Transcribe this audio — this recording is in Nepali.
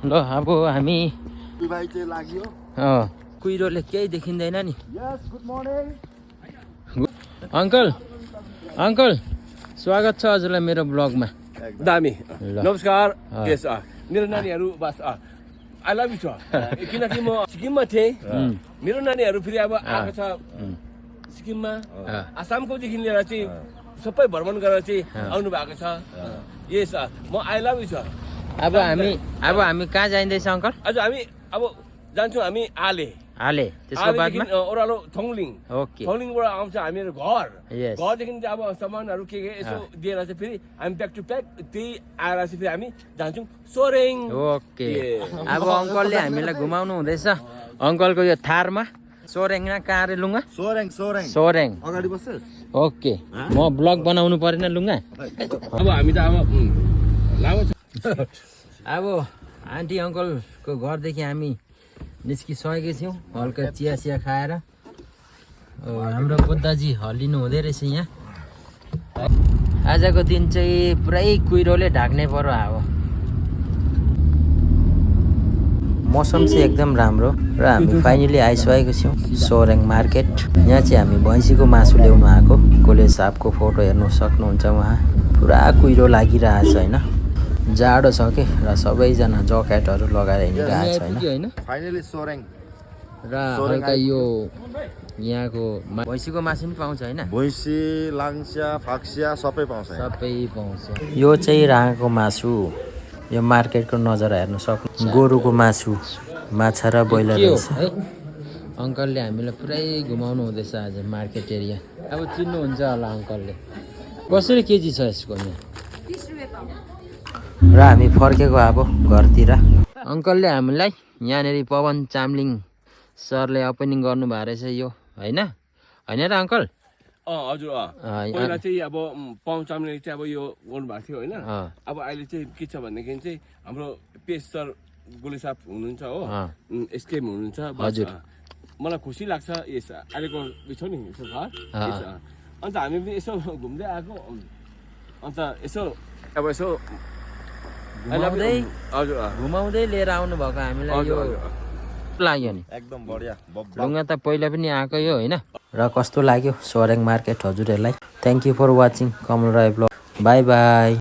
ल अब हामी भाइ चाहिँ लाग्यो कुहिरोले केही देखिँदैन नि यस गुड मर्निङ अङ्कल अङ्कल स्वागत छ हजुरलाई मेरो ब्लगमा दामी ल। नमस्कार यस मेरो नानीहरू बस आई लभ यु छ किनकि म सिक्किममा थिएँ मेरो नानीहरू फेरि अब आएको छ सिक्किममा आसामकोदेखि लिएर चाहिँ सबै भ्रमण गरेर चाहिँ आउनु भएको छ यस म आई लभ यु छ अब हामी कहाँ जाइँदैछ अङ्कल आज हामी अब जान्छौँ हामी आले हाले त्यसको बादमा ओह्रालो थोङलिङ ओके थोङलिङबाट आउँछ हामीहरू घर Yes. घरदेखि चाहिँ अब सामानहरू के यसो दिएर चाहिँ फेरि हामी ब्याक टु ब्याक त्यही आएर चाहिँ फेरि हामी जान्छौँ सोरेङ ओके अब अङ्कलले हामीलाई घुमाउनु हुँदैछ अङ्कलको यो थारमा सोरेङ न कहाँ रे लुङ्गा सोरेङ सोरेङ सोरेङ अगाडि बस्छ ओके म ब्लग बनाउनु परेन लुङ्गा अब हामी त अब लामो छ अब आन्टी अङ्कलको घरदेखि हामी निस्किसकेका छौँ हल्का चिया खाएर हाम्रो बुद्धजी हल्लिनु हुँदै रहेछ यहाँ आजको दिन चाहिँ पुरै कुहिरोले ढाक्ने पर्यो अब मौसम चाहिँ एकदम राम्रो र हामी फाइनली आइसकेको छौँ सोरेङ मार्केट यहाँ चाहिँ हामी भैँसीको मासु ल्याउनु आएको कसले सापको फोटो हेर्नु सक्नुहुन्छ उहाँ पुरा कुहिरो लागिरहेछ होइन जाडो छ कि र सबैजना ज्याकेटहरू लगाएर हिँडिरहेको छ होइन फाइनली सोरेङ र हल्का यो यहाँको भैँसीको मासु पनि पाउँछ होइन भैँसी लाङ्स्या फाक्सिया सबै पाउँछ यहाँ। सबै पाउँछ यो चाहिँ राँगाको मासु यो मार्केटको नजारा हेर्नु सक्नु गोरुको मासु माछा र ब्रोइलर रहेछ अङ्कलले हामीलाई पुरै घुमाउनु हुँदैछ आज मार्केट एरिया अब चिन्नुहुन्छ होला अङ्कलले कसरी केजी छ यसको यहाँ र हामी फर्केको अब घरतिर अङ्कलले हामीलाई यहाँनिर पवन चामलिङ सरले ओपनिङ गर्नुभएको रहेछ यो होइन होइन र अङ्कल हजुर पहिला चाहिँ अब पाउन चामलिङले चाहिँ अब यो गर्नुभएको थियो होइन अब अहिले चाहिँ के छ भनेदेखि चाहिँ हाम्रो पेस सर गोले साहब हुनुहुन्छ हो एसकेएम हुनुहुन्छ हजुर। मलाई खुसी लाग्छ यस अहिलेको छ नि यसो घर यस, अन्त हामी पनि यसो घुम्दै आएको अन्त यसो अब यसो घुमाउँदै लिएर आउनु भएको हामीलाई यो लाग्यो नि एकदम बढिया ढुङ्गा त पहिला पनि आएको यो होइन र कस्तो लाग्यो सोरेङ मार्केट हजुरहरूलाई thank you for watching Kamal Rai blog bye by